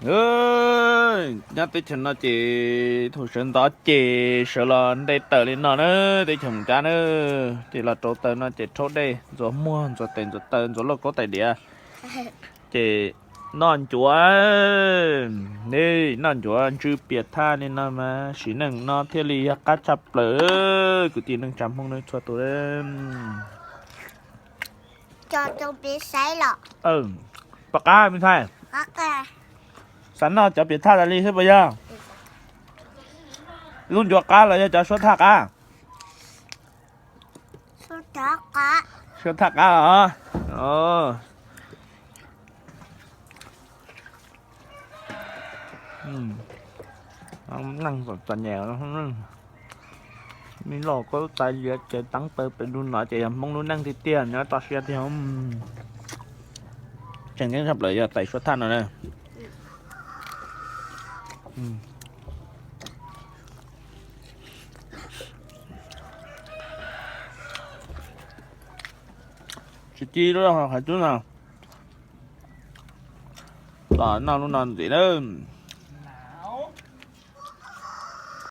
Nyob teb chaws no ces thaum sawv ntxov ces sawv los nte taws li no na, teb chaws Moos Cab na, ces los rauv taws no ces rhaub dej ntxuav muag ntxuav tes ntxuav taw ntxuav lauj kaub tais diav, ces noj ncuav, noj ncuav ntsw pias thaj li no mas sim neej no thiaj li yog qab tshaj plaws kwv tij neej tsa Hmoob txhua tus. Pom qab me ntxhais, xav noj cov pias thaj tas li xwb puas yog? Lub ncuav qab los yog cov suab thaj qab? Suab thaj qab los? Neeg txom nyem, me lauj kaub tais diav tsev teeb taw pem lug no ces yog Hmoob lub neej tiag tiag nyob toj siab tiag. Tseem ceeb tshaj plaws yog tais suab thaj no na. Tsis ci lub hais tub no, los noj lub no ntxiv nawb.